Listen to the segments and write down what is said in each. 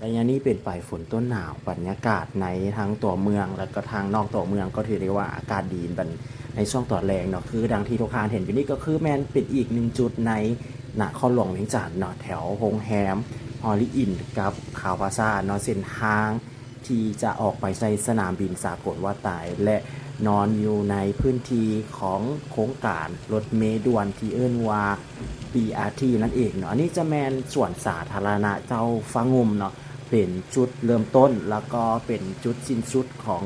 ໄລຍະນີ້ເປັນປາຍຝົນຕົ້ນໜາວ, ບັນຍາກາດໃນທັງຕົວເມືອງ ແລະກໍທາງນອກຕົວເມືອງກໍຖືໄດ້ວ່າອາກາດດີບັນ ໃນຊ່ວງຕອນແລງເນາະ. ຄືດັ່ງທີ່ທຸກທ່ານເຫັນຢູ່ນີ້ ກໍຄືແມ່ນເປັນອີກໜຶ່ງຈຸດໃນນະຄອນຫຼວງວຽງຈັນເນາະ, ແຖວໂຮງແຮມຮໍລີອິນກັບຄາວພາຊາເນາະ, ເສັ້ນທາງທີ່ຈະອອກໄປໃສ່ສະໜາມບິນສາກົນວັດຕາຍ ແລະນອນຢູ່ໃນພື້ນທີ່ຂອງໂຄງການລົດເມດ່ວນທີ່ເອີ້ນວ່າ ບີອາທີ ນັ້ນເອງເນາະ. ອັນນີ້ຈະແມ່ນສວນສາທາລະນະເຈົ້າຟ້າງຸ່ມເນາະ, ເປັນຈຸດເລີ່ມຕົ້ນ ແລ້ວກໍເປັນຈຸດສິ້ນສຸດຂອງ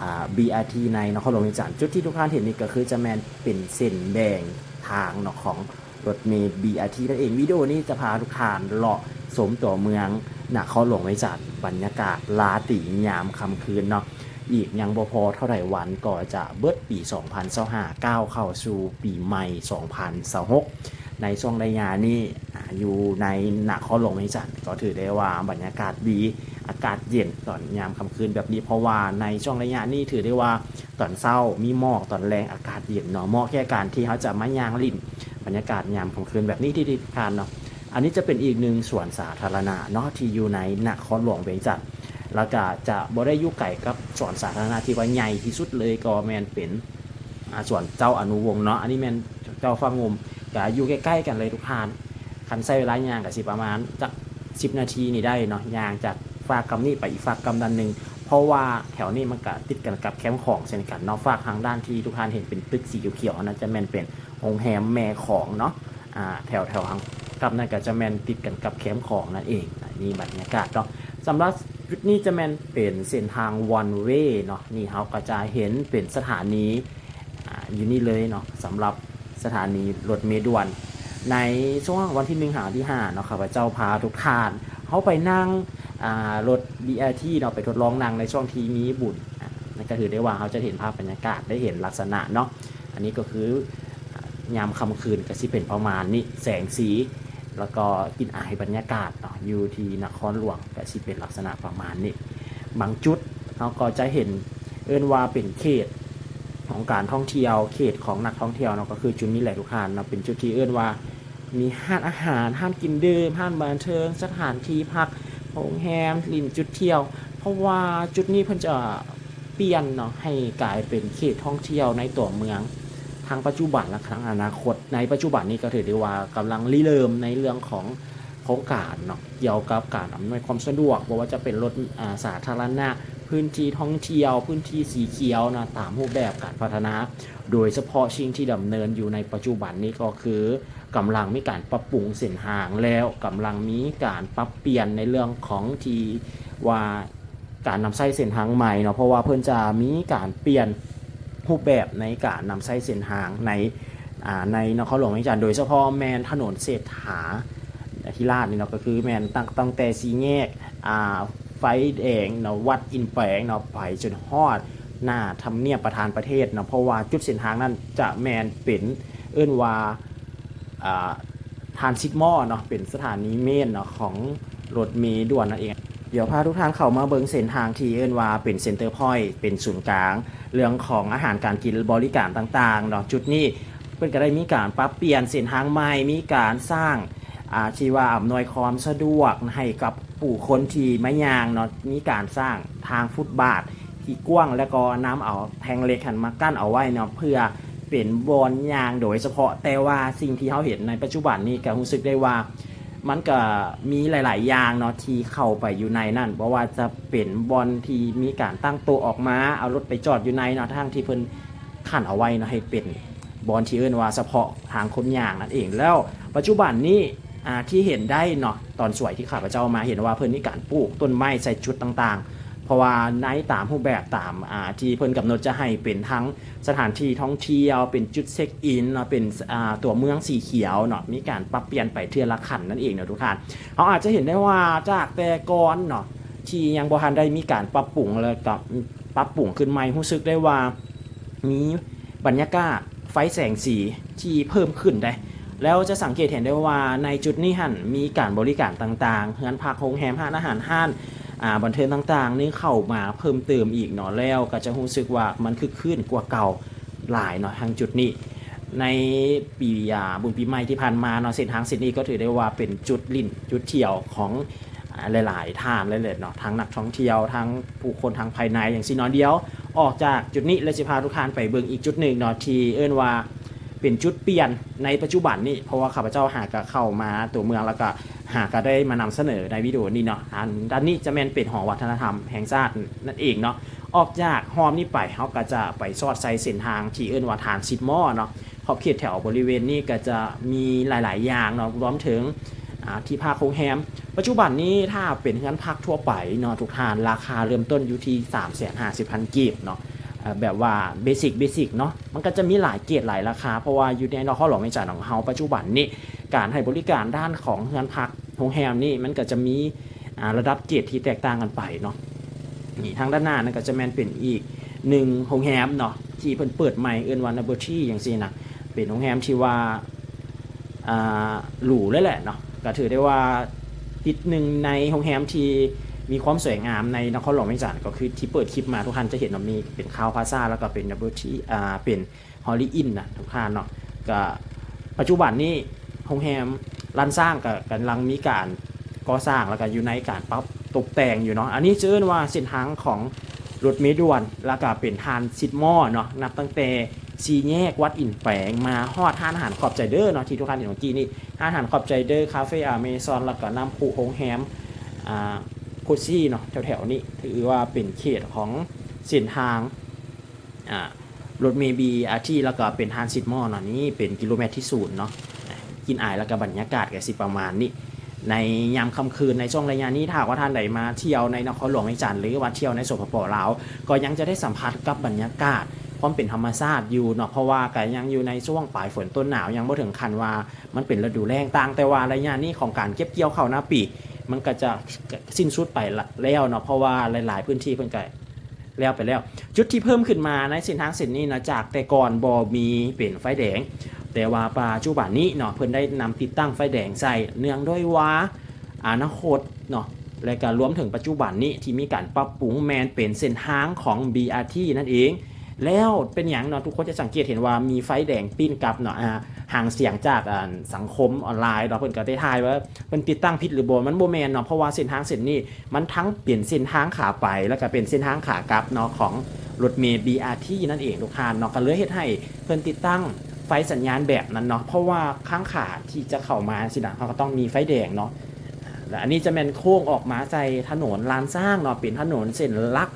ອາ ບີອາທີ ໃນນະຄອນຫຼວງວຽງຈັນ. ຈຸດທີ່ທຸກທ່ານເຫັນນີ້ກໍຄືຈະແມ່ນເປັນເສັ້ນແບ່ງທາງເນາະ ຂອງລົດເມບີອາທີ ນັ້ນເອງ. ວິດີໂອນີ້ຈະພາທຸກທ່ານເລາະຊົມຕົວເມືອງນະຄອນຫຼວງວຽງຈັນ, ບັນຍາກາດລາຕີຍາມຄ່ຳຄືນເນາະ. ອີກຍັງບໍ່ພໍເທົ່າໃດວັນກໍຈະເບິດປີສອງພັນຊາວຫ້າ ກ້າວເຂົ້າສູ່ປີໃໝ່ສອງພັນຊາວຫົກ. ໃນຊ່ວງໄລຍະນີ້ ອາ ຢູ່ໃນນະຄອນຫຼວງວຽງຈັນ ກໍຖືໄດ້ວ່າບັນຍາກາດດີ, ອາກາດເຢັນຕອນຍາມຄ່ຳຄືນແບບນີ້, ເພາະວ່າໃນຊ່ວງໄລຍະນີ້ຖືໄດ້ວ່າຕອນເຊົ້າມີໝອກ, ຕອນແລງອາກາດເຢັນເນາະ, ເໝາະແກ່ການທີ່ເຮົາຈະມາຍ່າງຫຼິ້ນ, ບັນຍາກາດຍາມຄ່ຳຄືນແບບນີ້ທີ່ ທີ່ທ່ານເນາະ. ອັນນີ້ຈະເປັນອີກໜຶ່ງສວນສາທາລະນະເນາະ ທີ່ຢູ່ໃນນະຄອນຫຼວງວຽງຈັນ, ແລ້ວກະຈະບໍ່ໄດ້ຢູ່ໄກກັບສວນສາທາລະນະທີ່ວ່າໃຫຍ່ທີ່ສຸດເລີຍ ກໍແມ່ນເປັນ ອາ ສວນເຈົ້າອະນຸວົງເນາະ. ອັນນີ້ແມ່ນເຈົ້າຟ້າງຸ່ມ ກະຢູ່ໃກ້ໆກັນເລີຍທຸກທ່ານ. ຄັນໃຊ້ເວລາຍ່າງກະຊິປະມານຈັກສິບນາທີນີ້ໄດ້ເນາະ, ຍ່າງຈາກຟາກກຳນີ້ໄປອີກຟາກກຳດ້ານໜຶ່ງ, ເພາະວ່າແຖວນີ້ມັນກະຕິດກັນກັບແຄມຂອງເຊັ່ນກັນເນາະ. ຟາກທາງດ້ານທີ່ທຸກທ່ານເຫັນເປັນຕຶກສີຂຽວໆ ນັ້ນຈະແມ່ນເປັນໂຮງແຮມແມ່ຂອງເນາະ, ອາ ແຖວໆທາງກັບນັ້ນກະຈະແມ່ນຕິດກັນກັບແຄມຂອງນັ້ນເອງ. ນີ້ບັນຍາກາດເນາະ. ສຳລັບຈຸດນີ້ຈະແມ່ນເປັນເສັ້ນທາງ one way ເນາະ, ນີ້ເຮົາກໍຈະເຫັນເປັນສະຖານີ ອາ ຢູ່ນີ້ເລີຍເນາະ, ສຳລັບສະຖານີລົດເມດ່ວນ. ໃນຊ່ວງວັນທີໜຶ່ງຫາວັນທີຫ້າເນາະ, ຂ້າພະເຈົ້າພາທຸກທ່ານເຮົາໄປນັ່ງ ອາ ລົດ ບີອາທີ ເນາະ, ໄປທົດລອງນັ່ງໃນຊ່ວງທີ່ມີບຸນ. ອາ ນັ້ນກໍຖືໄດ້ວ່າເຮົາຈະເຫັນພາບບັນຍາກາດ, ໄດ້ເຫັນລັກສະນະເນາະ. ອັນນີ້ກໍຄື ອາ ຍາມຄ່ຳຄືນກໍຊິເປັນປະມານນີ້, ແສງສີ ແລ້ວກໍກິ່ນອາຍບັນຍາກາດເນາະ ຢູ່ທີ່ນະຄອນຫຼວງກໍຊິເປັນລັກສະນະປະມານນີ້. ບາງຈຸດເຮົາກໍຈະເຫັນ ເອີ້ນວ່າເປັນເຂດຂອງການທ່ອງທ່ຽວ, ເຂດຂອງນັກທ່ອງທ່ຽວເນາະ, ກໍຄືຈຸດນີ້ແຫຼະທຸກທ່ານເນາະ, ເປັນຈຸດທີ່ເອີ້ນວ່າມີຮ້ານອາຫານ, ຮ້ານກິນດື່ມ, ຮ້ານບັນເທີງ, ສະຖານທີ່ພັກ, ໂຮງແຮມ, ຫຼິ້ນຈຸດທ່ຽວ, ເພາະວ່າຈຸດນີ້ເພິ່ນຈະປ່ຽນເນາະ ໃຫ້ກາຍເປັນເຂດທ່ອງທ່ຽວໃນຕົວເມືອງ ທັງປັດຈຸບັນ ແລະ ທັງອະນາຄົດ. ໃນປັດຈຸບັນນີ້ກໍຖືໄດ້ວ່າກຳລັງລິເລີ່ມໃນເລື່ອງຂອງໂຄງການເນາະ ກ່ຽວກັບການອຳນວຍຄວາມສະດວກ, ບໍ່ວ່າຈະເປັນລົດ ອາ ສາທາລະນະ, ພື້ນທີ່ທ່ອງທ່ຽວ, ພື້ນທີ່ສີຂຽວເນາະ, ຕາມຮູບແບບການພັດທະນາ. ໂດຍສະເພາະສິ່ງທີ່ດຳເນີນຢູ່ໃນປັດຈຸບັນນີ້ກໍຄື ກຳລັງມີການປັບປຸງເສັ້ນທາງ ແລ້ວກຳລັງມີການປັບປ່ຽນໃນເລື່ອງຂອງທີ່ວ່າການນຳໃຊ້ເສັ້ນທາງໃໝ່ເນາະ, ເພາະວ່າເພິ່ນຈະມີການປ່ຽນຮູບແບບໃນການນຳໃຊ້ເສັ້ນທາງໃນ ອາ ໃນນະຄອນຫຼວງວຽງຈັນ, ໂດຍສະເພາະແມ່ນຖະໜົນເສດຖາທິລາດນີ້ເນາະ, ກໍຄືແມ່ນຕັ້ງ ຕັ້ງແຕ່ສີ່ແຍກ ອາ ໄຟແດງເນາະ, ວັດອິນແປງເນາະ, ໄປຈົນຮອດໜ້າທຳນຽບປະທານປະເທດເນາະ, ເພາະວ່າຈຸດເສັ້ນທາງນັ້ນຈະແມ່ນເປັນ ເອີ້ນວ່າ ອາ ທຣານຊິດມໍເນາະ, ເປັນສະຖານີເມນເນາະ ຂອງລົດເມດ່ວນນັ້ນເອງ. ດຽວພາທຸກທ່ານເຂົ້າມາເບິ່ງເສັ້ນທາງທີ່ເອີ້ນວ່າເປັນເຊັນເຕີພອຍ, ເປັນສູນກາງເລື່ອງຂອງອາຫານການກິນ ບໍລິການຕ່າງໆເນາະ. ຈຸດນີ້ເພິ່ນກໍໄດ້ມີການປັບປ່ຽນເສັ້ນທາງໃໝ່, ມີການສ້າງ ອາ ທີ່ວ່າອຳນວຍຄວາມສະດວກໃຫ້ກັບຜູ້ຄົນທີ່ມາຍ່າງເນາະ, ມີການສ້າງທາງຟຸດບາດທີ່ກວ້າງ ແລ້ວກໍນຳເອົາແທ່ງເຫຼັກຫັ້ນມາກັ້ນເອົາໄວ້ເນາະ ເພື່ອເປັນບ່ອນຍ່າງໂດຍສະເພາະ. ແຕ່ວ່າສິ່ງທີ່ເຮົາເຫັນໃນປັດຈຸບັນນີ້ກໍຮູ້ສຶກໄດ້ວ່າ ມັນກໍມີຫຼາຍໆຢ່າງເນາະທີ່ເຂົ້າໄປຢູ່ໃນນັ້ນ, ບໍ່ວ່າຈະເປັນບ່ອນທີ່ມີການຕັ້ງໂຕະອອກມາ ເອົາລົດໄປຈອດຢູ່ໃນເນາະ, ທັງທີ່ເພິ່ນ ຂັ້ນເອົາໄວ້ເນາະ ໃຫ້ເປັນບ່ອນທີ່ເອີ້ນວ່າສະເພາະທາງຄົນຍ່າງນັ້ນເອງ. ແລ້ວປັດຈຸບັນນີ້ ອາ ທີ່ເຫັນໄດ້ເນາະ ຕອນສວຍທີ່ຂ້າພະເຈົ້າມາເຫັນວ່າເພິ່ນມີການປູກຕົ້ນໄມ້ໃສ່ຈຸດຕ່າງໆ, ເພາະວ່າໃນຕາມຮູບແບບຕາມ ອາ ທີ່ເພິ່ນກຳນົດຈະໃຫ້ເປັນທັງສະຖານທີ່ທ່ອງທ່ຽວ, ເປັນຈຸດເຊັກອິນເນາະ, ເປັນ ອາ ຕົວເມືອງສີຂຽວເນາະ, ມີການປັບປ່ຽນໄປເທື່ອລະຂັ້ນນັ້ນເອງເນາະທຸກທ່ານ. ເຮົາອາດຈະເຫັນໄດ້ວ່າຈາກແຕ່ກ່ອນເນາະ ທີ່ຍັງບໍ່ທັນໄດ້ມີການປັບປຸງ ແລ້ວກໍປັບປຸງຂຶ້ນໃໝ່ ຮູ້ສຶກໄດ້ວ່າ ມີບັນຍາກາດໄຟແສງສີທີ່ເພີ່ມຂຶ້ນໄດ໋. ແລ້ວຈະສັງເກດເຫັນໄດ້ວ່າໃນຈຸດນີ້ຫັ້ນມີການບໍລິການຕ່າງໆ, ເຮືອນພັກ, ໂຮງແຮມ, ຮ້ານອາຫານ, ຮ້ານ ອາ ບັນເທີງຕ່າງໆ ນີ້ເຂົ້າມາເພີ່ມເຕີມອີກເນາະ, ແລ້ວກໍຈະຮູ້ສຶກວ່າມັນຄຶກຄື້ນກວ່າເກົ່າຫຼາຍເນາະ ທາງຈຸດນີ້. ໃນປີ ອາ ບຸນປີໃໝ່ທີ່ຜ່ານມາເນາະ, ເສັ້ນທາງເສັ້ນນີ້ກໍຖືໄດ້ວ່າເປັນຈຸດຫຼິ້ນຈຸດທ່ຽວຂອງ ອ່າ ຫຼາຍໆທ່ານເລີຍແຫຼະເນາະ ທັງນັກທ່ອງທ່ຽວ ທັງຜູ້ຄົນທາງພາຍໃນຈັ່ງຊີ້ເນາະ. ດຽວອອກຈາກຈຸດນີ້ ແລ້ວຊິພາທຸກທ່ານໄປເບິ່ງອີກຈຸດໜຶ່ງເນາະ ທີ່ເອີ້ນວ່າເປັນຈຸດປ່ຽນໃນປັດຈຸບັນນີ້ ເພາະວ່າຂ້າພະເຈົ້າຫາກະເຂົ້າມາຕົວເມືອງ ແລ້ວກະຫາກະໄດ້ມານຳສະເໜີໃນວິດີໂອນີ້ເນາະ. ອັນດ້ານນີ້ຈະແມ່ນເປັນຫໍວັດທະນະທຳແຫ່ງຊາດນັ້ນເອງເນາະ. ອອກຈາກຮ່ອມນີ້ໄປ ເຮົາກະຈະໄປສອດໃສ່ເສັ້ນທາງທີ່ເອີ້ນວ່າທຣານຊິດມໍເນາະ. ຂອບເຂດແຖວບໍລິເວນນີ້ກໍຈະມີຫຼາຍໆຢ່າງເນາະ ລວມເຖິງ ອ່າ ທີ່ພັກໂຮງແຮມ. ປັດຈຸບັນນີ້ຖ້າເປັນເຮືອນພັກທົ່ວໄປເນາະ ທຸກທ່ານ ລາຄາເລີ່ມຕົ້ນຢູ່ທີ່ສາມແສນຫ້າສິບພັນກີບເນາະ ເອີ ແບບວ່າເບສິກ ເບສິກເນາະ. ມັນກໍຈະມີຫຼາຍເກຣດຫຼາຍລາຄາ ເພາະວ່າຢູ່ໃນນະຄອນຫຼວງວຽງຈັນຂອງເຮົາ ປັດຈຸບັນນີ້ ການໃຫ້ບໍລິການດ້ານຂອງເຮືອນພັກໂຮງແຮມນີ້ ມັນກໍຈະມີ ອ່າ ລະດັບເກຣດທີ່ແຕກຕ່າງກັນໄປເນາະ. ນີ້ ທາງດ້ານໜ້ານັ້ນກໍຈະແມ່ນເປັນອີກໜຶ່ງໂຮງແຮມເນາະ ທີ່ເພິ່ນເປີດໃໝ່ ເອີ້ນວ່າ Novelty ຈັ່ງຊີ້ນະ. ເປັນໂຮງແຮມທີ່ວ່າ ອ່າ ຫຼູເລີຍແຫຼະເນາະ ກໍຖືໄດ້ວ່າຕິດໜຶ່ງໃນໂຮງແຮມທີ່ມີຄວາມສວຍງາມໃນນະຄອນຫຼວງວຽງຈັນ. ກໍຄືທີ່ເປີດຄລິບມາ ທຸກທ່ານຈະເຫັນວ່າມີເປັນ Crowne Plaza ແລ້ວກໍເປັນ Novelty ອ່າ ເປັນ Holiday Inn ນະ ທຸກທ່ານເນາະ. ກະປັດຈຸບັນນີ້ໂຮງແຮມລ້ານຊ້າງກະກຳລັງມີການກໍ່ສ້າງ ແລ້ວກະຢູ່ໃນການປັບຕົກແຕ່ງຢູ່ເນາະ. ອັນນີ້ຈະເອີ້ນວ່າເສັ້ນທາງຂອງລົດເມດ່ວນ ແລ້ວກະເປັນທຣານຊິດມໍເນາະ ນັບຕັ້ງແຕ່ສີ່ແຍກວັດອິນແປງ ມາຮອດຮ້ານອາຫານຂອບໃຈເດີເນາະ ທີ່ທຸກທ່ານເຫັນເມື່ອກີ້ນີ້ ຮ້ານອາຫານຂອບໃຈເດີ ຄາເຟອາເມຊອນ ແລ້ວກະນ້ຳພຸໂຮງແຮມ ອ່າ ໂຄຊີເນາະ ແຖວໆນີ້ ຖືວ່າເປັນເຂດຂອງເສັ້ນທາງ ອ່າ ລົດເມບີອາທີ ແລ້ວກໍເປັນທຣານຊິດມໍເນາະ. ນີ້ເປັນກິໂລແມັດທີສູນເນາະ ກິ່ນອາຍ ແລ້ວກໍບັນຍາກາດກໍຊິປະມານນີ້. ໃນຍາມຄ່ຳຄືນ ໃນຊ່ວງໄລຍະນີ້ ຖ້າຫາກວ່າທ່ານໃດມາທ່ຽວໃນນະຄອນຫຼວງວຽງຈັນ ຫຼືວ່າທ່ຽວໃນ ສປປ ລາວ ກໍຍັງຈະໄດ້ສຳຜັດກັບບັນຍາກາດຄວາມເປັນທຳມະຊາດຢູ່ເນາະ ເພາະວ່າກໍຍັງຢູ່ໃນຊ່ວງປາຍຝົນຕົ້ນໜາວ ຍັງບໍ່ເຖິງຂັ້ນວ່າມັນເປັນລະດູແລ້ງ. ຕ່າງແຕ່ວ່າໄລຍະນີ້ຂອງການເກັບກ່ຽວເຂົ້ານາປີ ມັນກໍຈະສິ້ນສຸດໄປແລ້ວເນາະ ເພາະວ່າຫຼາຍໆພື້ນທີ່ເພິ່ນກໍ ແລ້ວໄປແລ້ວ. ຈຸດທີ່ເພີ່ມຂຶ້ນມາໃນເສັ້ນທາງເສັ້ນນີ້ນະ ຈາກແຕ່ກ່ອນບໍ່ມີເປັນໄຟແດງ ແຕ່ວ່າປັດຈຸບັນນີ້ເນາະ ເພິ່ນໄດ້ນຳຕິດຕັ້ງໄຟແດງໃສ່ ເນື່ອງດ້ວຍວ່າອະນາຄົດເນາະ ແລະກະລວມເຖິງປັດຈຸບັນນີ້ທີ່ມີການປັບປຸງ ແມ່ນເປັນເສັ້ນທາງຂອງ ບີອາທີ ນັ້ນເອງ. ແລ້ວເປັນຫຍັງເນາະ ທຸກຄົນຈະສັງເກດເຫັນວ່າມີໄຟແດງປີ້ນກັບເນາະ ອ່າ ຫາງສຽງຈາກ ອັນ ສັງຄົມອອນລາຍເນາະ ເພິ່ນກໍໄດ້ຖ່າຍວ່າ ເພິ່ນຕິດຕັ້ງຜິດຫຼືບໍ່ ມັນບໍ່ແມ່ນເນາະ ເພາະວ່າເສັ້ນທາງເສັ້ນນີ້ ມັນທັງເປັນເສັ້ນທາງຂາໄປ ແລ້ວກໍເປັນເສັ້ນທາງຂາກັບເນາະ ຂອງລົດເມ ບີອາທີ ນັ້ນເອງ ທຸກທ່ານເນາະ ກໍເລີຍເຮັດໃຫ້ເພິ່ນຕິດຕັ້ງໄຟສັນຍານແບບນັ້ນເນາະ ເພາະວ່າທາງຂາທີ່ຈະເຂົ້າມາຊີ້ນະ ເຮົາກໍຕ້ອງມີໄຟແດງເນາະ. ແລ້ວອັນນີ້ຈະແມ່ນໂຄ້ງອອກມາໃສ່ຖະໜົນລ້ານຊ້າງເນາະ ເປັນຖະໜົນເສັ້ນຫຼັກ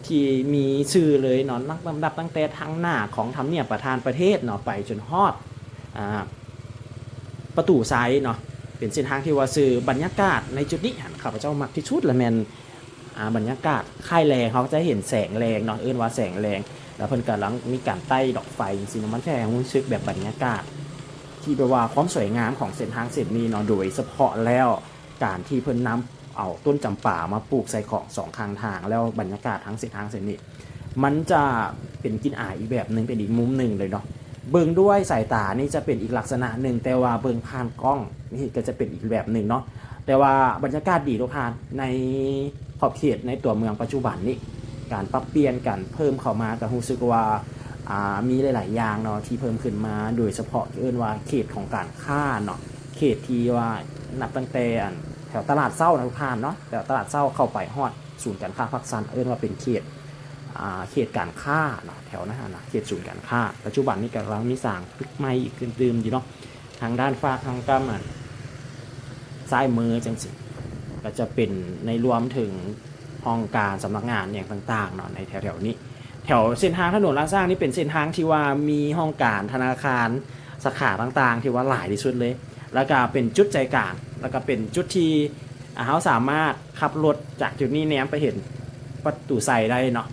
ທີ່ມີຊື່ເລີຍເນາະ ນັບ ນັບຕັ້ງແຕ່ທາງໜ້າຂອງທຳນຽບປະທານປະເທດເນາະ ໄປຈົນຮອດ ອ່າ ປະຕູໄຊເນາະ ເປັນເສັ້ນທາງທີ່ວ່າຊື່. ບັນຍາກາດໃນຈຸດນີ້ຫັ້ນ ຂ້າພະເຈົ້າມັກທີ່ສຸດລະແມ່ນ ອ່າ ບັນຍາກາດຄ້າຍແລງ ເຮົາຈະເຫັນແສງແລງເນາະ ເອີ້ນວ່າແສງແລງ ແລ້ວເພິ່ນກຳລັງມີການໄຕ້ດອກໄຟຈັ່ງຊີ້ເນາະ ມັນຈະໃຫ້ຮູ້ສຶກແບບບັນຍາກາດທີ່ແບບວ່າຄວາມສວຍງາມຂອງເສັ້ນທາງເສັ້ນນີ້ເນາະ. ໂດຍສະເພາະແລ້ວ ການທີ່ເພິ່ນນຳເອົາຕົ້ນຈຳປາມາປູກໃສ່ຂອງສອງຂ້າງທາງ ແລ້ວບັນຍາກາດທາງເສັ້ນທາງເສັ້ນນີ້ ມັນຈະເປັນກິ່ນອາຍອີກແບບໜຶ່ງ ເປັນອີກມຸມໜຶ່ງເລີຍເນາະ. ເບິ່ງດ້ວຍສາຍຕານີ້ຈະເປັນອີກລັກສະນະໜຶ່ງ ແຕ່ວ່າເບິ່ງຜ່ານກ້ອງນີ້ກໍຈະເປັນອີກແບບໜຶ່ງເນາະ. ແຕ່ວ່າບັນຍາກາດດີທຸກທ່ານ ໃນຂອບເຂດໃນຕົວເມືອງປັດຈຸບັນນີ້ ການປັບປ່ຽນ ການເພີ່ມເຂົ້າມາ ກໍຮູ້ສຶກວ່າ ອ່າ ມີຫຼາຍໆຢ່າງເນາະທີ່ເພີ່ມຂຶ້ນມາ ໂດຍສະເພາະເອີ້ນວ່າເຂດຂອງການຄ້າເນາະ ເຂດທີ່ວ່ານັບຕັ້ງແຕ່ ອັນ ແຖວຕະຫຼາດເຊົ້ານະທຸກທ່ານເນາະ ແຖວຕະຫຼາດເຊົ້າເຂົ້າໄປຮອດສູນການຄ້າພາກຊັນ ເອີ້ນວ່າເປັນເຂດ ອ່າ ເຂດການຄ້າເນາະ ແຖວນັ້ນນະ ເຂດສູນການຄ້າ. ປັດຈຸບັນນີ້ກຳລັງມີສ້າງຕຶກໃໝ່ອີກຂຶ້ນຕື່ມຢູ່ເນາະ ທາງດ້ານຟາກທາງກ້ຳ ອັນ ຊ້າຍມືຈັ່ງຊີ້ ກໍຈະເປັນໃນລວມເຖິງຫ້ອງການ ສຳນັກງານຫຍັງຕ່າງໆເນາະ ໃນແຖວໆນີ້. ແຖວເສັ້ນທາງຖະໜົນລ້ານຊ້າງນີ້ເປັນເສັ້ນທາງທີ່ວ່າມີຫ້ອງການ ທະນາຄານ ສາຂາຕ່າງໆ ທີ່ວ່າຫຼາຍທີ່ສຸດເລີຍ ແລ້ວກະເປັນຈຸດໃຈກາງ ແລ້ວກະເປັນຈຸດທີ່ ອ່າ ເຮົາສາມາດຂັບລົດຈາກຈຸດນີ້ແນມໄປເຫັນປະຕູໄຊໄດ້ເນາະ.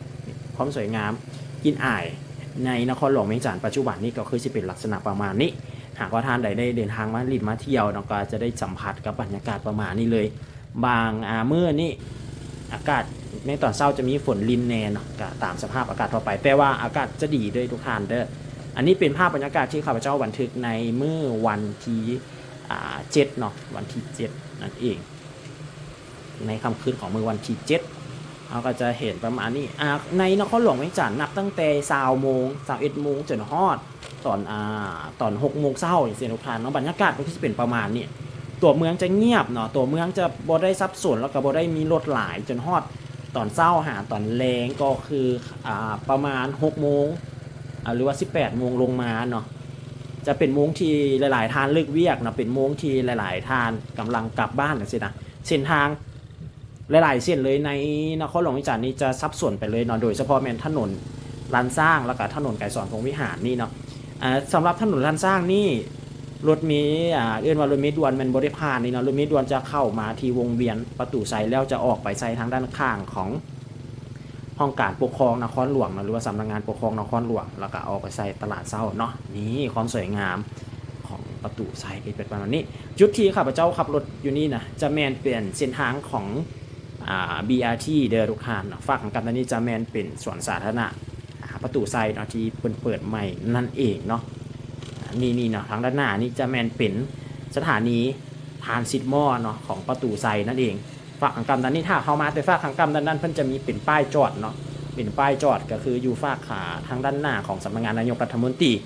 ຄວາມສວຍງາມກິ່ນອາຍໃນນະຄອນຫຼວງວຽງຈັນປັດຈຸບັນນີ້ກໍຄືຊິເປັນລັກສະນະປະມານນີ້. ຫາກວ່າທ່ານໃດໄດ້ເດີນທາງມາຫຼິ້ນມາທ່ຽວເນາະ ກໍຈະໄດ້ສຳຜັດກັບບັນຍາກາດປະມານນີ້ເລີຍ. ບາງ ອ່າ ມື້ນີ້ອາກາດໃນຕອນເຊົ້າຈະມີຝົນລິນແດ່ເນາະ ກໍຕາມສະພາບອາກາດທົ່ວໄປ ແຕ່ວ່າອາກາດຈະດີເດີທຸກທ່ານເດີ. ອັນນີ້ເປັນພາບບັນຍາກາດທີ່ຂ້າພະເຈົ້າບັນທຶກໃນມື້ວັນທີ ອ່າ ເຈັດເນາະ ວັນທີເຈັດນັ້ນເອງ ໃນຄ່ຳຄືນຂອງມື້ວັນທີເຈັດ ເຮົາກໍຈະເຫັນປະມານນີ້. ອ່າ ໃນນະຄອນຫຼວງວຽງຈັນ ນັບຕັ້ງແຕ່ຊາວໂມງ ຊາວເອັດໂມງ ຈົນຮອດຕອນ ອ່າ ຕອນຫົກໂມງເຊົ້າຈັ່ງຊີ້ ທຸກທ່ານເນາະ ບັນຍາກາດມັນກໍຊິເປັນປະມານນີ້. ຕົວເມືອງຈະງຽບເນາະ, ຕົວເມືອງຈະບໍ່ໄດ້ສັບສົນ ແລ້ວກໍບໍ່ໄດ້ມີລົດຫຼາຍ ຈົນຮອດຕອນເຊົ້າຫາຕອນແລງ ກໍຄື ອ່າ ປະມານຫົກໂມງ ອ່າ ຫຼືວ່າສິບແປດໂມງລົງມາເນາະ, ຈະເປັນໂມງທີ່ຫຼາຍໆທ່ານເລີກວຽກເນາະ, ເປັນໂມງທີ່ຫຼາຍໆທ່ານກຳລັງກັບບ້ານຈັ່ງຊີ້ນະ. ເສັ້ນທາງ ຫຼາຍໆເສັ້ນເລີຍໃນນະຄອນຫຼວງວຽງຈັນນີ້ຈະສັບສົນໄປເລີຍເນາະ, ໂດຍສະເພາະແມ່ນຖະໜົນລ້ານຊ້າງ ແລ້ວກະຖະໜົນໄກສອນພົມວິຫານນີ້ເນາະ. ອາ ສຳລັບຖະໜົນລ້ານຊ້າງນີ້ ລົດເມ ອາ ເອີ້ນວ່າລົດເມດ່ວນແມ່ນບໍ່ໄດ້ຜ່ານນີ້ເນາະ, ລົດເມດ່ວນຈະເຂົ້າມາທີ່ວົງວຽນປະຕູໄຊ ແລ້ວຈະອອກໄປໃສ່ທາງດ້ານຂ້າງຂອງຫ້ອງການປົກຄອງນະຄອນຫຼວງເນາະ ຫຼືວ່າສຳນັກງານປົກຄອງນະຄອນຫຼວງ ແລ້ວກະອອກໄປໃສ່ຕະຫຼາດເຊົ້າເນາະ. ນີ້ຄວາມສວຍງາມຂອງປະຕູໄຊເປັນປະມານນີ້. ຈຸດທີ່ຂ້າພະເຈົ້າຂັບລົດຢູ່ນີ້ນະ ຈະແມ່ນເປັນເສັ້ນທາງຂອງ ອ່າ ບີອາທີ ເດີທຸກທ່ານເນາະ. ຟາກຂ້າງກັບດ້ານນີ້ຈະແມ່ນເປັນສວນສາທາລະນະ ອ່າ ປະຕູໄຊເນາະ ທີ່ເພິ່ນເປີດໃໝ່ນັ້ນເອງເນາະ. ນີ້ ນີ້ເນາະ ທາງດ້ານໜ້ານີ້ຈະແມ່ນເປັນສະຖານີທຣານຊິດມໍເນາະ ຂອງປະຕູໄຊນັ້ນເອງ. ຟາກຂ້າງກັບດ້ານນີ້ ຖ້າເຮົາມາແຕ່ຟາກຂ້າງກັບດ້ານນັ້ນ ເພິ່ນຈະມີເປັນປ້າຍຈອດເນາະ, ເປັນປ້າຍຈອດກໍຄືຢູ່ຟາກ ອ່າ ທາງດ້ານໜ້າຂອງສຳນັກງານນາຍົກລັດຖະມົນຕີ.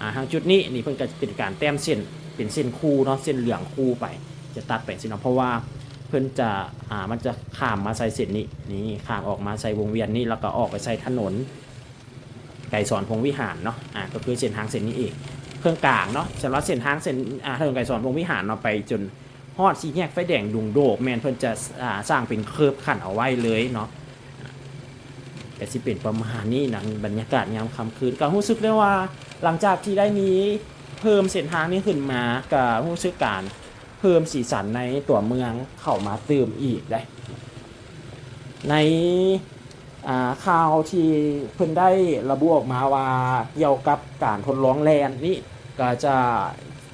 ອ່າ ທາງຈຸດນີ້ນີ້ ເພິ່ນກໍຈະເປັນການແຕ້ມເສັ້ນ ເປັນເສັ້ນຄູ່ເນາະ, ເສັ້ນເຫຼືອງຄູ່ໄປ ຈະຕັດໄປຈັ່ງຊີ້ເນາະ, ເພາະວ່າເພິ່ນຈະ ອ່າ ມັນຈະຂ້າມມາໃສ່ເສັ້ນນີ້ ນີ້ ຂ້າມອອກມາໃສ່ວົງວຽນນີ້ ແລ້ວກໍອອກໄປໃສ່ຖະໜົນໄກສອນພົມວິຫານເນາະ. ອ່າ ກໍຄືເສັ້ນທາງເສັ້ນນີ້ເອງ ເຄິ່ງກາງເນາະ. ສຳລັບເສັ້ນທາງເສັ້ນ ອ່າ ຖະໜົນໄກສອນພົມວິຫານເນາະ ໄປຈົນຮອດສີ່ແຍກໄຟແດງດົງໂດກ ແມ່ນເພິ່ນຈະ ອ່າ ສ້າງເປັນເຄີບຂັ້ນເອົາໄວ້ເລີຍເນາະ. ກໍຊິເປັນປະມານນີ້ນະ ບັນຍາກາດຍາມຄ່ຳຄືນ. ກໍຮູ້ສຶກໄດ້ວ່າ ຫຼັງຈາກທີ່ໄດ້ມີເພີ່ມເສັ້ນທາງນີ້ຂຶ້ນມາ ກໍຮູ້ສຶກການເພີ່ມສີສັນໃນຕົວເມືອງເຂົ້າມາຕື່ມອີກເດ້. ໃນ ອ່າ ຂ່າວທີ່ເພິ່ນໄດ້ລະບຸອອກມາວ່າ ກ່ຽວກັບການທົດລອງແລ່ນນີ້ ກໍຈະ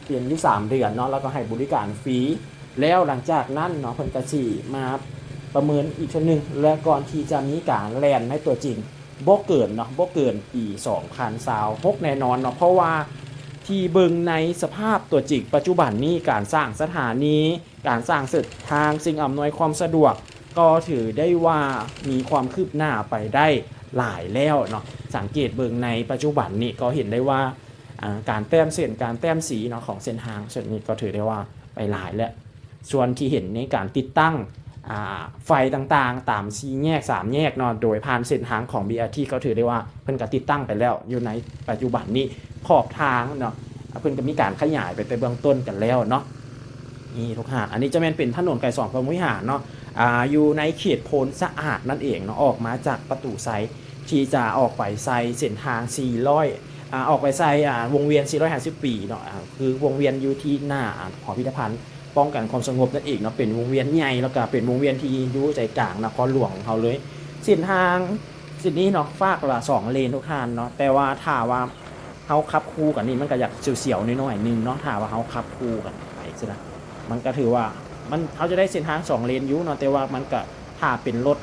ເປັນຢູ່ສາມເດືອນເນາະ, ແລ້ວກໍໃຫ້ບໍລິການຟຣີ. ແລ້ວຫຼັງຈາກນັ້ນເນາະ ເພິ່ນກໍຊິມາປະເມີນອີກເທື່ອໜຶ່ງ ແລະ ກ່ອນທີ່ຈະມີການແລ່ນໃນຕົວຈິງ ບໍ່ເກີນເນາະ ບໍ່ເກີນປີສອງພັນຊາວຫົກແນ່ນອນເນາະ, ເພາະວ່າທີ່ເບິ່ງໃນສະພາບຕົວຈິງປັດຈຸບັນນີ້ ການສ້າງສະຖານີ ການສ້າງເສັ້ນທາງ ສິ່ງອຳນວຍຄວາມສະດວກ ກໍຖືໄດ້ວ່າມີຄວາມຄືບໜ້າໄປໄດ້ຫຼາຍແລ້ວເນາະ. ສັງເກດເບິ່ງໃນປັດຈຸບັນນີ້ ກໍເຫັນໄດ້ວ່າ ອ່າ ການແຕ້ມເສັ້ນ ການແຕ້ມສີເນາະ ຂອງເສັ້ນທາງເສັ້ນນີ້ ກໍຖືໄດ້ວ່າໄປຫຼາຍແລ້ວ. ສ່ວນທີ່ເຫັນໃນການຕິດຕັ້ງ ອ່າ ໄຟຕ່າງໆ ຕາມສີ່ແຍກ ສາມແຍກເນາະ ໂດຍຜ່ານເສັ້ນທາງຂອງ ບີອາທີ ກໍຖືໄດ້ວ່າເພິ່ນກໍຕິດຕັ້ງໄປແລ້ວ ຢູ່ໃນປັດຈຸບັນນີ້ ຂອບທາງເນາະ ເພິ່ນກໍມີການຂະຫຍາຍໄປແຕ່ເບື້ອງຕົ້ນກັນແລ້ວເນາະ. ນີ້ທຸກທ່ານ ອັນນີ້ຈະແມ່ນເປັນຖະໜົນໄກສອນພົມວິຫານເນາະ ອ່າ ຢູ່ໃນເຂດໂພນສະອາດນັ້ນເອງເນາະ, ອອກມາຈາກປະຕູໄຊ ທີ່ຈະອອກໄປໃສ່ເສັ້ນທາງສີ່ຮ້ອຍ ອ່າ ອອກໄປໃສ່ ອ່າ ວົງວຽນສີ່ຮ້ອຍຫ້າສິບປີເນາະ ອ່າ ຄືວົງວຽນຢູ່ທີ່ໜ້າ ອ່າ ຫໍພິພິທະພັນປ້ອງກັນຄວາມສະຫງົບນັ້ນເອງເນາະ, ເປັນວົງວຽນໃຫຍ່ ແລ້ວກະເປັນວົງວຽນທີ່ຢູ່ໃຈກາງນະຄອນຫຼວງເຮົາເລີຍ. ເສັ້ນທາງເສັ້ນນີ້ເນາະ ຟາກລະສອງເລນທຸກທ່ານເນາະ, ແຕ່ວ່າຖ້າວ່າເຮົາຂັບຄູ່ກັນນີ້ ມັນກະຢາກສຽວໆໜ້ອຍໆໜຶ່ງເນາະ, ຖ້າວ່າເຮົາຂັບຄູ່ກັນໄປຊີ້ນະ ມັນກະຖືວ່າ ມັນ ເຮົາຈະໄດ້ເສັ້ນທາງສອງເລນຢູ່ເນາະ, ແຕ່ວ່າມັນກະ ຖ້າເປັນລົດ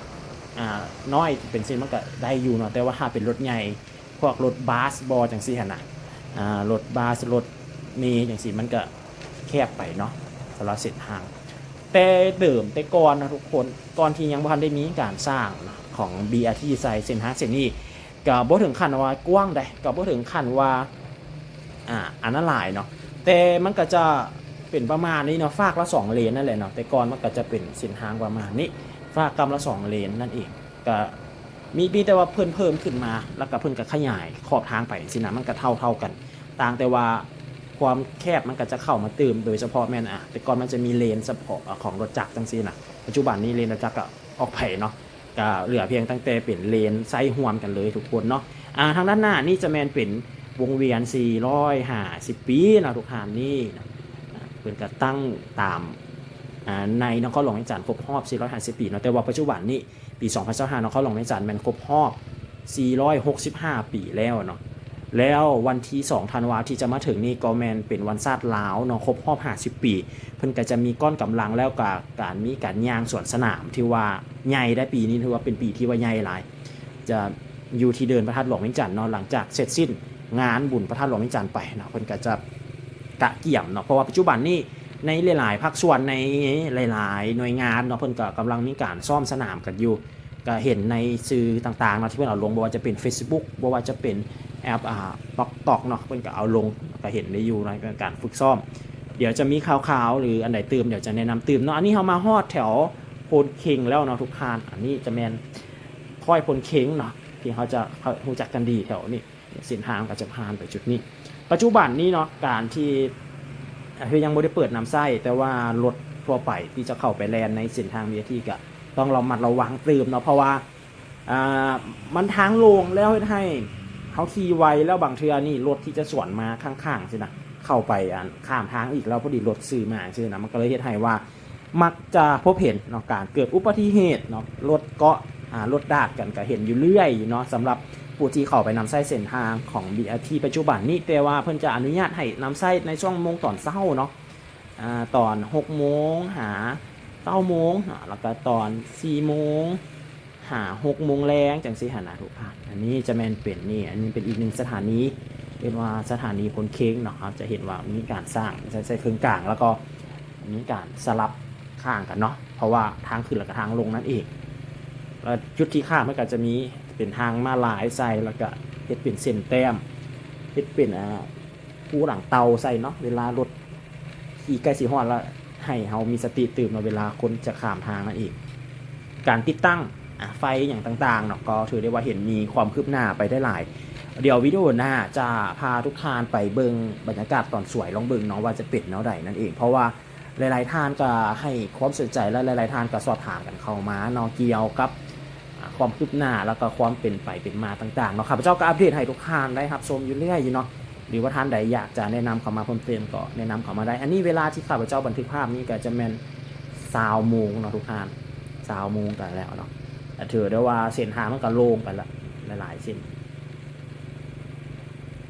ອ່າ ນ້ອຍເປັນເສັ້ນມັນກະໄດ້ຢູ່ເນາະ, ແຕ່ວ່າຖ້າເປັນລົດໃຫຍ່ ພວກລົດບັສບໍ ຈັ່ງຊີ້ຫັ້ນນະ ອ່າ ລົດບັສ ລົດເມ ຈັ່ງຊີ້ ມັນກະແຄບໄປເນາະ ສຳລັບເສັ້ນທາງ. ແຕ່ເດີມແຕ່ກ່ອນນະທຸກຄົນ ກ່ອນທີ່ຍັງບໍ່ທັນໄດ້ມີການສ້າງຂອງ ບີອາທີ ໃສ່ເສັ້ນທາງເສັ້ນນີ້ ກະບໍ່ເຖິງຂັ້ນວ່າກວ້າງໃດ໋ ກະບໍ່ເຖິງຂັ້ນວ່າ ອ່າ ອັນນັ້ນຫຼາຍເນາະ, ແຕ່ມັນກະຈະເປັນປະມານນີ້ເນາະ ຟາກລະສອງເລນນັ້ນແຫຼະເນາະ. ແຕ່ກ່ອນມັນກະຈະເປັນເສັ້ນທາງປະມານນີ້ ຟາກກຳລະສອງເລນນັ້ນເອງ. ກະມີ ມີແຕ່ວ່າເພິ່ນເພີ່ມຂຶ້ນມາ ແລ້ວກະເພິ່ນກະຂະຫຍາຍຂອບທາງໄປຊີ້ນະ ມັນກະເທົ່າໆກັນ, ຕ່າງແຕ່ວ່າຄວາມແຄບມັນກະຈະເຂົ້າມາຕື່ມ ໂດຍສະເພາະແມ່ນ ອ່າ ແຕ່ກ່ອນມັນຈະມີເລນສະເພາະຂອງລົດຈັກຈັ່ງຊີ້ນະ, ປັດຈຸບັນນີ້ເລນລົດຈັກກະອອກໄປເນາະ ກະເຫຼືອພຽງຕັ້ງແຕ່ເປັນເລນໃຊ້ຮ່ວມກັນເລີຍທຸກຄົນເນາະ. ອ່າ ທາງດ້ານໜ້ານີ້ຈະແມ່ນເປັນວົງວຽນສີ່ຮ້ອຍຫ້າສິບປີເນາະ ທຸກທ່ານນີ້ເນາະ. ອ່າ ເພິ່ນກະຕັ້ງຕາມ ອ່າ ໃນນະຄອນຫຼວງວຽງຈັນຄົບຮອບສີ່ຮ້ອຍຫ້າສິບປີເນາະ, ແຕ່ວ່າປັດຈຸບັນນີ້ ປີສອງພັນຊາວຫ້າເນາະ ນະຄອນຫຼວງວຽງຈັນແມ່ນຄົບຮອບສີ່ຮ້ອຍຫົກສິບຫ້າປີແລ້ວເນາະ. ແລ້ວວັນທີສອງທັນວາທີ່ຈະມາເຖິງນີ້ກໍແມ່ນເປັນວັນຊາດລາວເນາະ ຄົບຮອບຫ້າສິບປີ, ເພິ່ນກໍຈະມີກ້ອນກຳລັງ ແລ້ວກໍການມີການຍ່າງສວນສະໜາມ ຖືວ່າໃຫຍ່ໄດ໋, ປີນີ້ຖືວ່າເປັນປີທີ່ວ່າໃຫຍ່ຫຼາຍ ຈະຢູ່ທີ່ເດີ່ນພະທາດຫຼວງວຽງຈັນເນາະ. ຫຼັງຈາກເສັດສິ້ນງານບຸນພະທາດຫຼວງວຽງຈັນໄປເນາະ ເພິ່ນກໍຈະກະກຽມເນາະ, ເພາະວ່າປັດຈຸບັນນີ້ໃນຫຼາຍໆພາກສ່ວນ ໃນຫຼາຍໆໜ່ວຍງານເນາະ ເພິ່ນກໍກຳລັງມີການຊ້ອມສະໜາມກັນຢູ່. ກະເຫັນໃນສື່ຕ່າງໆເນາະ ທີ່ເພິ່ນເອົາລົງ ບໍ່ວ່າຈະເປັນເຟສບຸກ ບໍ່ວ່າຈະເປັນແອັບ ອ່າ ຕິກຕັອກເນາະ ເພິ່ນກະເອົາລົງ ກະເຫັນໄດ້ຢູ່ໃນການຝຶກຊ້ອມ. ແ ດຽວຈະມີຂ່າວໆ ຫຼື ອັນໃດຕື່ມ ດຽວຈະແນະນຳຕື່ມເນາະ. ອັນນີ້ເຮົາມາຮອດແຖວໂພນເຄັງແລ້ວເນາະທຸກທ່ານ. ອັນນີ້ຈະແມ່ນຄ້ອຍໂພນເຄັງເນາະ ທີ່ເຮົາຈະ ເຮົາຮູ້ຈັກກັນດີແຖວນີ້. ເສັ້ນທາງກໍຈະຜ່ານໄປຈຸດນີ້. ປັດຈຸບັນນີ້ເນາະ ການທີ່ ຄືຍັງບໍ່ໄດ້ເປີດນຳໃຊ້ ແຕ່ວ່າລົດທົ່ວໄປທີ່ຈະເຂົ້າໄປແລ່ນໃນເສັ້ນທາງ BRT ກໍຕ້ອງລະມັດລະວັງຕື່ມເນາະ ເພາະວ່າ ອ່າ ມັນທາງໂລ່ງ ແລ້ວເຮັດໃຫ້ເຮົາຂີ່ໄວ ແລ້ວບາງເທື່ອນີ້ລົດທີ່ຈະສວນມາຂ້າງໆ ຊີ້ນະ ເຂົ້າໄປ ອັນ ຂ້າມທາງອີກ ແລ້ວພໍດີລົດຊື່ມາຊີ້ນະ ມັນກໍເລີຍເຮັດໃຫ້ວ່າ ມັກຈະພົບເຫັນເນາະ ການເກີດອຸບັດຕິເຫດເນາະ ລົດເກາະ ອາ ລົດດາດກັນ ກໍເຫັນຢູ່ເລື້ອຍເນາະ. ສຳລັບຜູ້ທີ່ເຂົ້າໄປນຳໃຊ້ເສັ້ນທາງຂອງ BRT ປັດຈຸບັນນີ້ ແຕ່ວ່າເພິ່ນຈະອະນຸຍາດໃຫ້ນຳໃຊ້ໃນຊ່ວງໂມງຕອນເຊົ້າເນາະ ອາ ຕອນຫົກໂມງຫາເກົ້າໂມງເນາະ ແລ້ວກໍຕອນສີ່ໂມງຫາຫົກໂມງແລງ ຈັ່ງຊີ້ຫັ້ນນະທຸກທ່ານ. ອັນນີ້ຈະແມ່ນເປັນ ນີ້ ອັນນີ້ເປັນອີກໜຶ່ງສະຖານີ ເອີ້ນວ່າສະຖານີໂພນເຄັງເນາະ. ເຮົາຈະເຫັນວ່າມີການສ້າງ ໃຊ້ ໃຊ້ເຄິ່ງກາງ ແລ້ວກໍ ມີການສະຫຼັບຂ້າງກັນເນາະ ເພາະວ່າທາງຂຶ້ນ ແລ້ວກໍທາງລົງນັ້ນເອງ. ແລ້ວຈຸດທີ່ຂ້າມມັນກໍຈະມີເປັນທາງມ້າລາຍໃສ່ ແລ້ວກໍເຮັດເປັນເສັ້ນແຕ້ມ ເຮັດເປັນ ອ່າ ພູຫຼັງເຕົ່າໃສ່ເນາະ ເວລາລົດຂີ່ໃກ້ຊິຮອດ ແລ້ວໃຫ້ເຮົາມີສະຕິຕື່ມເນາະ ເວລາຄົນຈະຂ້າມທາງນັ້ນເອງ. ການຕິດຕັ້ງ ອາ ໄຟຫຍັງຕ່າງໆເນາະ ກໍຖືໄດ້ວ່າເຫັນມີຄວາມຄືບໜ້າໄປໄດ້ຫຼາຍ. ດຽວວິດີໂອໜ້າຈະພາທຸກທ່ານໄປເບິ່ງບັນຍາກາດຕອນສວຍ ລອງເບິ່ງເນາະວ່າຈະເປັນແນວໃດນັ້ນເອງ ເພາະວ່າ ຫຼາຍໆທ່ານກໍໃຫ້ຄວາມສົນໃຈ ແລະ ຫຼາຍໆທ່ານກໍສອບຖາມກັນເຂົ້າມາເນາະ ກ່ຽວກັບ ອາ ຄວາມຄືບໜ້າ ແລ້ວກໍຄວາມເປັນໄປເປັນມາຕ່າງໆເນາະ. ຂ້າພະເຈົ້າກໍອັບເດດໃຫ້ທຸກທ່ານໄດ້ຮັບຊົມຢູ່ເລື້ອຍຢູ່ເນາະ ຫຼືວ່າທ່ານໃດຢາກຈະແນະນຳເຂົ້າມາເພີ່ມເຕີມກໍແນະນຳເຂົ້າມາໄດ້. ອັນນີ້ເວລາທີ່ຂ້າພະເຈົ້າບັນທຶກພາບນີ້ກໍຈະແມ່ນຊາວໂມງເນາະທຸກທ່ານ ຊາວໂມງກັນແລ້ວເນາະ. ກໍຖືໄດ້ວ່າເສັ້ນທາງມັນກໍໂລ່ງໄປລະ ຫຼາຍໆເສັ້ນ.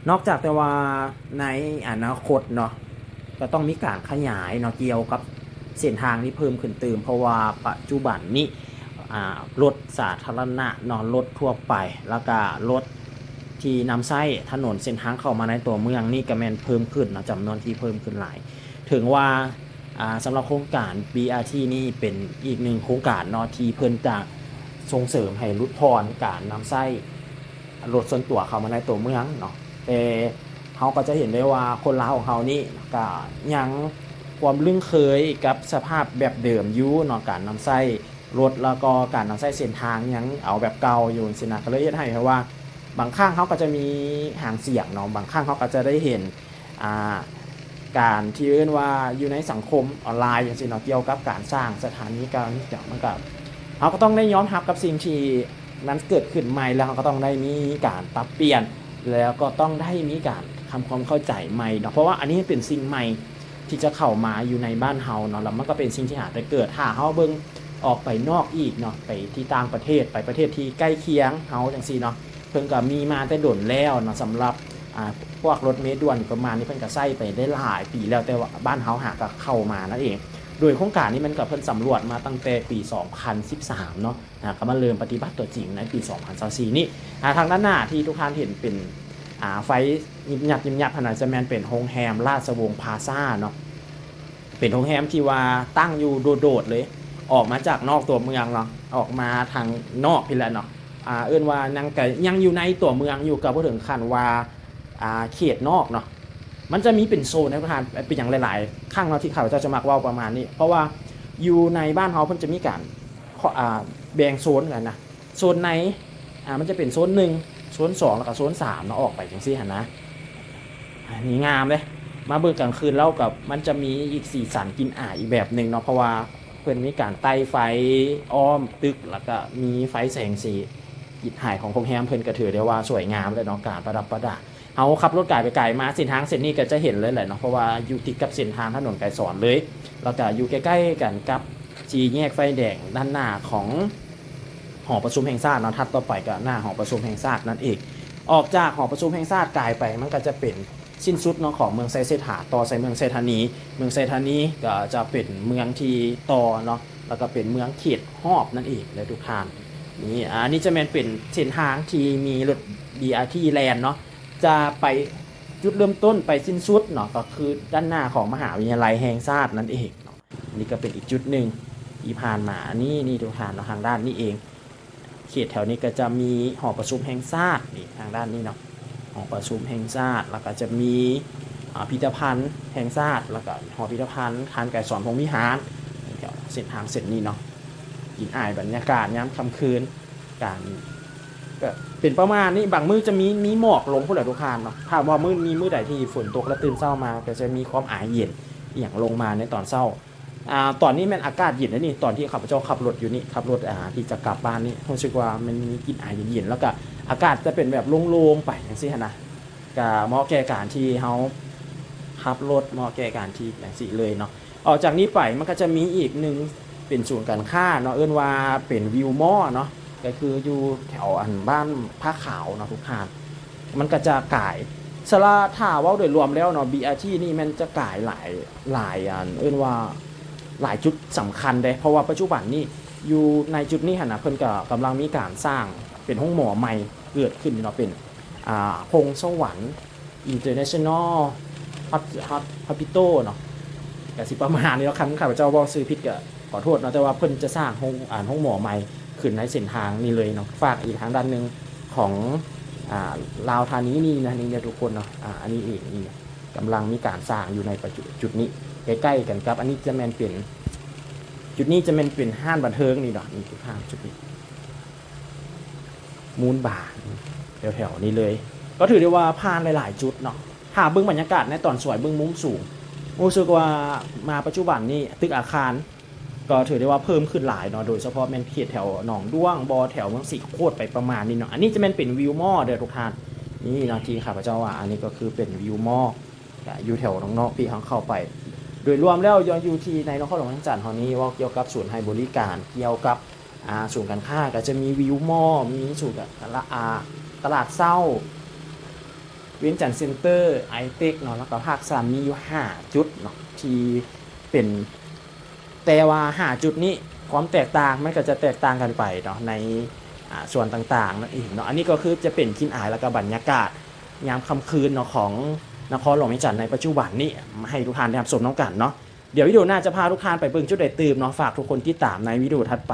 ນອກຈາກແຕ່ວ່າໃນອະນາຄົດເນາະ ກໍຕ້ອງມີການຂະຫຍາຍເນາະ ກ່ຽວກັບເສັ້ນທາງນີ້ເພີ່ມຂຶ້ນຕື່ມ ເພາະວ່າປັດຈຸບັນນີ້ ອາ ລົດສາທາລະນະເນາະ ລົດທົ່ວໄປ ແລ້ວກະລົດທີ່ນຳໃຊ້ຖະໜົນເສັ້ນທາງເຂົ້າມາໃນຕົວເມືອງນີ້ ກໍແມ່ນເພີ່ມຂຶ້ນເນາະ ຈຳນວນທີ່ເພີ່ມຂຶ້ນຫຼາຍ. ເຖິງວ່າ ອາ ສຳລັບໂຄງການ BRT ນີ້ເປັນອີກໜຶ່ງໂຄງການເນາະ ທີ່ເພິ່ນຈະສົ່ງເສີມໃຫ້ຫຼຸດຜ່ອນການນຳໃຊ້ ລົດສ່ວນຕົວເຂົ້າມາໃນຕົວເມືອງເນາະ ແຕ່ເຮົາກໍຈະເຫັນໄດ້ວ່າຄົນລາວຂອງເຮົານີ້ກໍຍັງຄວາມລຶ້ງເຄີຍກັບສະພາບແບບເດີມຢູ່ເນາະ ການນຳໃຊ້ລົດ ແລ້ວກໍການນຳໃຊ້ເສັ້ນທາງຍັງເອົາແບບເກົ່າຢູ່ຊີ້ນະ ກໍເລີຍເຮັດໃຫ້ແບບວ່າບາງຄັ້ງເຮົາກໍຈະມີຫາງສຽງເນາະ ບາງຄັ້ງເຮົາກໍຈະໄດ້ເຫັນ ອ່າ ການທີ່ເອີ້ນວ່າຢູ່ໃນສັງຄົມອອນລາຍຈັ່ງຊີ້ເນາະ ກ່ຽວກັບການສ້າງສະຖານີການ ມັນກໍ ເຮົາກໍຕ້ອງໄດ້ຍອມຮັບກັບສິ່ງທີ່ມັນເກີດຂຶ້ນໃໝ່ ແລ້ວເຮົາກໍຕ້ອງໄດ້ມີການປັບປ່ຽນ ແລ້ວກໍຕ້ອງໄດ້ມີການທຳຄວາມເຂົ້າໃຈໃໝ່ເນາະ ເພາະວ່າອັນນີ້ເປັນສິ່ງໃໝ່ທີ່ຈະເຂົ້າມາຢູ່ໃນບ້ານເຮົາເນາະ ແລ້ວມັນກໍເປັນສິ່ງທີ່ຫາແຕ່ເກີດ. ຖ້າເຮົາເບິ່ງອອກໄປນອກອີກເນາະ ໄປທີ່ຕ່າງປະເທດ ໄປປະເທດທີ່ໃກ້ຄຽງເຮົາຈັ່ງຊີ້ເນາະ ເພິ່ນກໍມີມາແຕ່ດົນແລ້ວເນາະ ສຳລັບ ອາ ພວກລົດເມດ່ວນປະມານນີ້ ເພິ່ນກໍໃຊ້ໄປໄດ້ຫຼາຍປີແລ້ວ ແຕ່ວ່າບ້ານເຮົາຫາກໍເຂົ້າມານັ້ນເອງ. ໂດຍໂຄງການນີ້ມັນກໍ ເພິ່ນສຳຫຼວດມາຕັ້ງແຕ່ປີສອງພັນສິບສາມເນາະ ອາ ກໍມາເລີ່ມປະຕິບັດຕົວຈິງໃນປີສອງພັນຊາວສີ່ນີ້. ອາ ທາງດ້ານໜ້າທີ່ທຸກທ່ານເຫັນເປັນ ອາ ໄຟຍິບຍັບໆຫັ້ນນະ ຈະແມ່ນເປັນໂຮງແຮມລາຊະວົງພລາຊາເນາະ ເປັນໂຮງແຮມທີ່ວ່າຕັ້ງຢູ່ໂດດໆເລີຍ ອອກມາຈາກນອກຕົວເມືອງເນາະ ອອກມາທາງນອກພີ້ແຫຼະເນາະ ອາ ເອີ້ນວ່າຍັງ ກະຍັງຢູ່ໃນຕົວເມືອງຢູ່ ກໍບໍ່ເຖິງຂັ້ນວ່າ ອາ ເຂດນອກເນາະ. ມັນຈະມີເປັນໂຊນໃຫ້ທ່ານ ເປັນຫຍັງຫຼາຍໆຄັ້ງເນາະ ທີ່ຂ້າພະເຈົ້າຈະມັກເວົ້າປະມານນີ້ ເພາະວ່າຢູ່ໃນບ້ານເຮົາເພິ່ນຈະມີການ ອາ ແບ່ງໂຊນກັນນະ ໂຊນໃນ ອາ ມັນຈະເປັນໂຊນໜຶ່ງ ໂຊນສອງ ແລ້ວກໍໂຊນສາມເນາະ ອອກໄປຈັ່ງຊີ້ຫັ້ນນະ. ອາ ນີ້ງາມເດ້ ມາເບິ່ງກາງຄືນແລ້ວກໍມັນຈະມີອີກສີສັນກິ່ນອາຍອີກແບບໜຶ່ງເນາະ ເພາະວ່າເພິ່ນມີການໄຕ້ໄຟອ້ອມຕຶກ ແລ້ວກໍມີໄຟແສງສີ ກິ່ນອາຍຂອງໂຮງແຮມເພິ່ນກໍຖືໄດ້ວ່າສວຍງາມແລ້ວເນາະ ການປະດັບປະດາ. ເຮົາຂັບລົດກາຍໄປກາຍມາ ເສັ້ນທາງເສັ້ນນີ້ກໍຈະເຫັນເລີຍແຫຼະເນາະ ເພາະວ່າຢູ່ຕິດກັບເສັ້ນທາງຖະໜົນໄກສອນເລີຍ ແລ້ວກໍຢູ່ໃກ້ໆກັນກັບສີ່ແຍກໄຟແດງດ້ານໜ້າຂອງ ຫໍປະຊຸມແຫ່ງຊາດເນາະ ຖັດຕໍ່ໄປກໍໜ້າຫໍປະຊຸມແຫ່ງຊາດນັ້ນເອງ. ອອກຈາກຫໍປະຊຸມແຫ່ງຊາດກາຍໄປ ມັນກໍຈະເປັນສິ້ນສຸດເນາະ ຂອງເມືອງໄຊເສດຖາ ຕໍ່ໃສ່ເມືອງໄຊທານີ. ເມືອງໄຊທານີກໍຈະເປັນເມືອງທີ່ຕໍ່ເນາະ ແລ້ວກໍເປັນເມືອງເຂດຮອບນັ້ນເອງເດີທຸກທ່ານ. ນີ້ ອາ ອັນນີ້ຈະແມ່ນເປັນເສັ້ນທາງທີ່ມີລົດ BRT ແລ່ນເນາະ ຈະໄປຈຸດເລີ່ມຕົ້ນໄປສິ້ນສຸດເນາະ ກໍຄືດ້ານໜ້າຂອງມະຫາວິທະຍາໄລແຫ່ງຊາດນັ້ນເອງເນາະ. ນີ້ກໍເປັນອີກຈຸດໜຶ່ງທີ່ຜ່ານມາ ອັນນີ້ ນີ້ທຸກທ່ານເນາະ ທາງດ້ານນີ້ເອງ ເຂດແຖວນີ້ກໍຈະມີຫໍປະຊຸມແຫ່ງຊາດ ນີ້ທາງດ້ານນີ້ເນາະ ຫໍປະຊຸມແຫ່ງຊາດ ແລ້ວກໍຈະມີ ພິພິທະພັນແຫ່ງຊາດ ແລ້ວກໍຫໍພິພິທະພັນທ່ານໄກສອນພົມວິຫານ ແຖວເສັ້ນທາງເສັ້ນນີ້ເນາະ. ກິ່ນອາຍບັນຍາກາດຍາມຄ່ຳຄືນ ການ ກໍເປັນປະມານນີ້. ບາງມື້ຈະມີ ມີໝອກລົງພຸ້ນແຫຼະທຸກທ່ານເນາະ. ຖ້າວ່າມື້ ມີມື້ໃດທີ່ຝົນຕົກແລ້ວຕື່ນເຊົ້າມາ ກໍຈະມີຄວາມອາຍເຢັນອີ່ຫຍັງລົງມາໃນຕອນເຊົ້າ. ອາ ຕອນນີ້ແມ່ນອາກາດເຢັນເດ້ນີ້ ຕອນທີ່ຂ້າພະເຈົ້າຂັບລົດຢູ່ນີ້ ຂັບລົດ ອາ ທີ່ຈະກັບບ້ານນີ້ ຮູ້ສຶກວ່າມັນມີກິ່ນອາຍເຢັນໆ ແລ້ວກະອາກາດຈະເປັນແບບໂລ່ງໆໄປຈັ່ງຊີ້ຫັ້ນນະ. ກະເໝາະແກ່ການທີ່ເຮົາຂັບລົດ ເໝາະແກ່ການທີ່ຈັ່ງຊີ້ເລີຍເນາະ. ອອກຈາກນີ້ໄປມັນກໍຈະມີອີກໜຶ່ງ ເປັນສູນການຄ້າເນາະ ເອີ້ນວ່າເປັນວິວມໍເນາະ ກໍຄືຢູ່ແຖວ ອັນ ບ້ານຜາຂາວເນາະທຸກທ່ານ. ມັນກໍຈະກາຍ ສະລະ ຖ້າເວົ້າໂດຍລວມແລ້ວເນາະ ບີອາທີນີ້ແມ່ນຈະກາຍຫຼາຍ ຫຼາຍ ອັນ ເອີ້ນວ່າຫຼາຍຈຸດສຳຄັນເດ້ ເພາະວ່າປັດຈຸບັນນີ້ຢູ່ໃນຈຸດນີ້ຫັ້ນນະ ເພິ່ນກໍກຳລັງມີການສ້າງເປັນໂຮງໝໍໃໝ່ເກີດຂຶ້ນເນາະ ເປັນ ອ່າ ພົງສະຫວັນ International Hos- Hos- Hospital ເນາະ ກະຊິປະມານນີ້ເນາະ. ຄັນຂ້າພະເຈົ້າເວົ້າຊື່ຜິດກໍຂໍໂທດເນາະ ແຕ່ວ່າເພິ່ນຈະສ້າງໂຮງ ອາ ໂຮງໝໍໃໝ່ຂຶ້ນໃນເສັ້ນທາງນີ້ເລີຍເນາະ. ຝາກອີກທາງດ້ານໜຶ່ງຂອງ ອາ ລາວທານີນີ້ນະ ນີ້ເດີທຸກຄົນເນາະ. ອາ ອັນນີ້ເອງນີ້ກຳລັງມີການສ້າງຢູ່ໃນປັດຈຸ ຈຸດນີ້ ໃກ້ໆກັນກັບ ອັນນີ້ຈະແມ່ນເປັນ ຈຸດນີ້ຈະແມ່ນເປັນຮ້ານບັນເທີງນີ້ເນາະ ນີ້ຄືຮ້ານຈຸດນີ້ ມູນບາ ແຖວໆນີ້ເລີຍ. ກໍຖືໄດ້ວ່າຜ່ານຫຼາຍໆຈຸດເນາະ. ຖ້າເບິ່ງບັນຍາກາດໃນຕອນສວຍ ເບິ່ງມຸມສູງ ຮູ້ສຶກວ່າມາປັດຈຸບັນນີ້ຕຶກອາຄານກໍຖືໄດ້ວ່າເພີ່ມຂຶ້ນຫຼາຍເນາະ ໂດຍສະເພາະແມ່ນເຂດແຖວໜອງດ້ວງບໍ ແຖວເມືອງສີໂຄດໄປປະມານນີ້ເນາະ. ອັນນີ້ຈະແມ່ນເປັນວິວມໍເດີທຸກທ່ານ ນີ້ເນາະ ທີ່ຂ້າພະເຈົ້າວ່າ ອັນນີ້ກໍຄືເປັນວິວມໍ ກະຢູ່ແຖວນອກໆ ທີ່ເຮົາເຂົ້າໄປ. ໂດຍລວມແລ້ວ ຢູ່ ຢູ່ທີ່ໃນນະຄອນຫຼວງວຽງຈັນເຮົານີ້ ເວົ້າກ່ຽວກັບສູນໃຫ້ບໍລິການ ກ່ຽວກັບ ອາ ສູນການຄ້າ ກໍຈະມີວິວມໍ ມີສູນການ ອາ ຕະຫຼາດເຊົ້າ ວຽງຈັນເຊັນເຕີ ໄອເຕັກເນາະ ແລ້ວກໍພາກສາມ ມີຢູ່ຫ້າຈຸດເນາະ ທີ່ເປັນ ແຕ່ວ່າຫ້າຈຸດນີ້ ຄວາມແຕກຕ່າງມັນກໍຈະແຕກຕ່າງກັນໄປເນາະ ໃນ ອາ ສ່ວນຕ່າງໆນັ້ນເອງເນາະ. ອັນນີ້ກໍຄືຈະເປັນກິ່ນອາຍ ແລ້ວກໍບັນຍາກາດຍາມຄ່ຳຄືນເນາະ ຂອງນະຄອນຫຼວງວຽງຈັນໃນປັດຈຸບັນນີ້ ໃຫ້ທຸກທ່ານໄດ້ຮັບຊົມນຳກັນເນາະ. ດຽວວິດີໂອໜ້າຈະພາທຸກທ່ານໄປເບິ່ງຈຸດໃດຕື່ມເນາະ. ຝາກທຸກຄົນຕິດຕາມໃນວິດີໂອຖັດໄປ.